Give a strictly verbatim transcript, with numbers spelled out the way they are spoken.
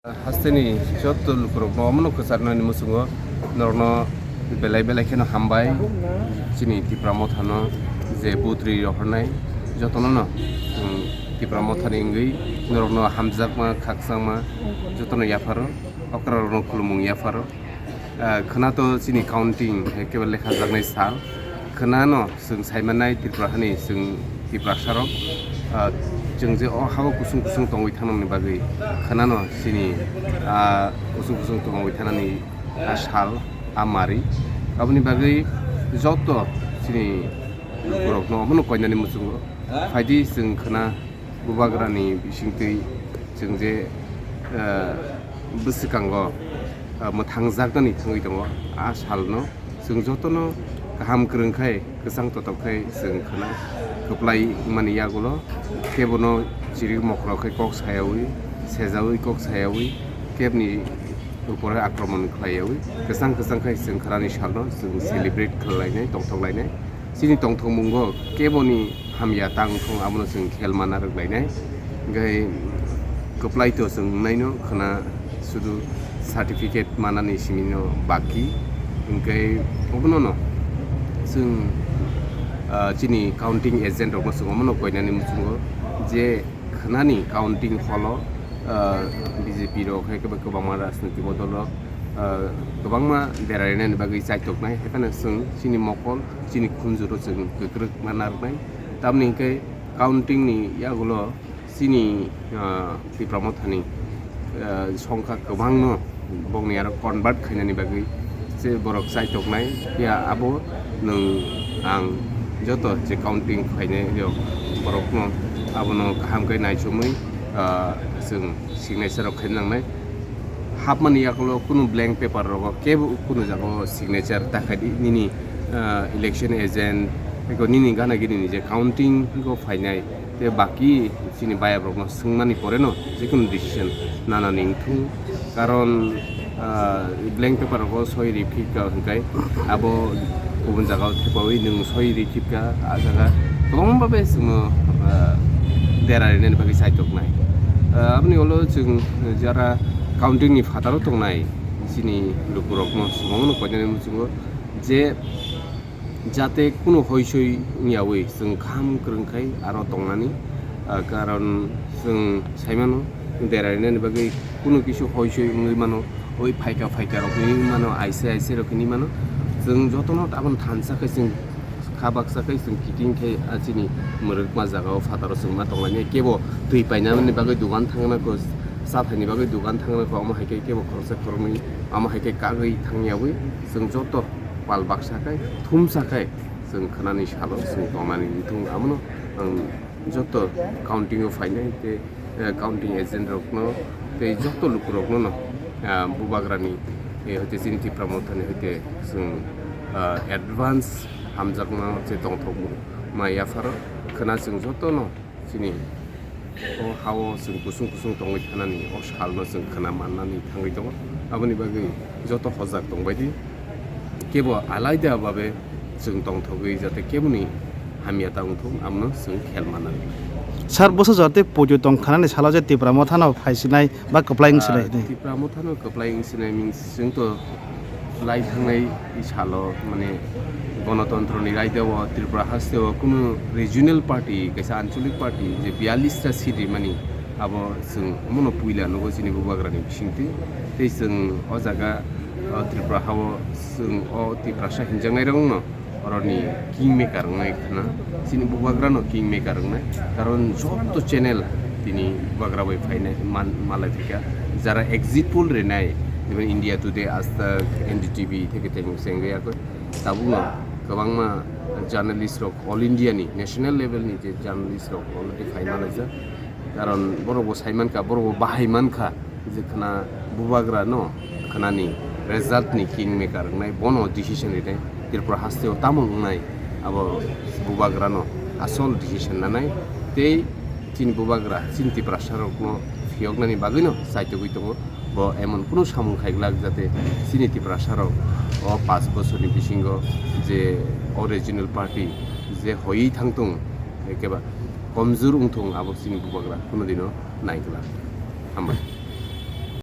Hasteni joto lukurokno omono kwcharnani muchungo norokno belai belai kheno hambai. Chini Tipra Mothano je budri rohornai jotono no, um, Tipra Mothani wngwi norokno hamjakma, khakchangma jotono yapharo, okrarokno khulumung yapharo. Ah, khwna to chini counting, ekebare lekha jaknai sal. Khwnano chwng saimanai Tripura hani chwng Tiprasarok, ah, chwng je o habo kusung kusung tongwi thangnani bagwi khwnano chini, ah, kusung kusung tongwi thanani a sal, a mari. Aboni bagwi joto chini lukurokno omono koinani muchungo phaidi chwng khwna Bubagrani bisingtwi chwng je, ah, bwswkango, ah, mwthangjaknani thangwi tongo, a salno chwng jotono kaham kwrwng khai, kwchang totok khai chwng khwna kwplai mani yagulo kebono chirik mokro khai kok sayawi, sejawi kok sayawi, kebni upore akromon khlaiyawi kwchang kwchang khai chwng khwnani salno chwng celebrate khlainai, tongthok lainai. Chini tongthokmungo keboni hamya ta wngthong, abono chwng khel mana rwk lainai. Hwnkhe kwplai to chwng wngnaino khwna, sudu certificate manani simino baki. Hwnkhe obonono chwng, ah, chini counting agent rokno chwng omono koinani muchungo je khwnani counting hall o, ah, B J P rok hai khe kwbangma rajniti bodol rok, ah, kwbangma berainani bagwi chaitoknai, hai phano chwng chini mokol, chini khunju rok chwng kwkrwk ma narwknai. Tamoni hwnkhe counting ni yagulo chini, ah, Tipra Mothani, ah, songkha kwbangno bongni aro convert khainani bagwi se borok chaitoknai. Ya abo nwng ang joto je counting khainai rok borokno abono kaham khe naichomwi, ah, chwng signature rok khaina nangnai. Hapmani yakulo kunu blank paper rogo kebo kunu jaga o signature ta khaidi nini, ah, election agent eko nini gana gini ni je counting go phainai. Te baki chini bayap rokno swngmani pore no jekunu decision nanani wngthung, karon, ah, blank paper rogo soi riphi ka hwnkhe abo kubun jaga o thepawi nwng soi riphi ka, ah jaga kwbangma bai chwngno, ah, dera rinani bagwi chaitoknai. Ah, aboni ulo chwng jara counting ni phataro tongnai chini lukurokno swngno koinani muchungo je jate kunu hoisoi wngyawi chwng kaham kwrwng khai aro tongnani, ah, karon chwng saimano dera rinani bagwi kunu kisu hoisoi wngwi mano, oi phaika phaika rok hinwi mano, aise aise rok hinwi mano. Chwng jotono tabon thansa khe chwng kha baksa khe chwng kiting khe, ah, chini mwrwkma jaga o phataro chwng ma tonglainai. Kebo twi painani bagwi dogan thangna kho, cha thaini bagwi dogan thangna kho, omo hai khe kebo khoroksa khoroknwi, omo hai khe kagwi thangyawi chwng joto pal baksa khai, thumsa khai chwng khwnani salo chwng tongnani wngthung, abono ang joto counting o phainai tei, eh, counting agent rokno tei joto lukurokno no, ah, bubagrani, eh, hoite chini Tipra Mothani hoite chwng, ah, advance hamjakma je tongthokma yapharo khwna chwng jotono chini o ha-o chwng kusung kusung tongwi thanani o salno chwng khwna mannani thangwi tongo. Aboni bagwi joto hojak tongbaidi, kebo alaida babe chwng tongthogwi jate keboni hamya ta wngthung, amno chwng khel manna. Sir, bwsa jate poito tong khanani salo je Tipra Mothano phaisinai ba kwplai wngsinai Ah, hinwi? Tipra Mothano kwplai wngsinai means chwng to lai thangnai salo, mane, Gonotontro ni raida o Tripura haste o kunu regional party, kaisa anchalik party je biyallis ta seat rimani, abo chwng omono puila nugo chini bubagrani bisingtwi. Tei chwng o jaga, o Tripura ha o chwng o Tiprasa hinjaknai rokno oroni king maker wngnai khna, chini bubagrano king maker wngnai, karon joto channel tini bubagra bai phainai man-, malai phaikha, jara exit poll rinai, jemon India Today, Aaj Tak, N D T V theke tei mung se wngwi yakwi. Tabukno kwbangma journalist rok, all India ni national level ni je journalist rok already phai malaijak, karon borok bo sai mankha, borok bo bahai mankha. Je khna bubagra no khnani result ni king maker wngnai, bono decision rinai, Tripura haste o tamo wngnai, abo bubagra no asol decision nanai. Tei chini bubagra chini Tiprasa rok no phiyoknani bagwi no chaitogwi tongo. Bo emon kunu samung khaiglak jate chini Tiprasa rok o paanch bochor ni bisingo je o regional party je hoiwi thangtung, ekeba komjur wngthung, abo chini bubagra kunu dino naiglak. Hambai.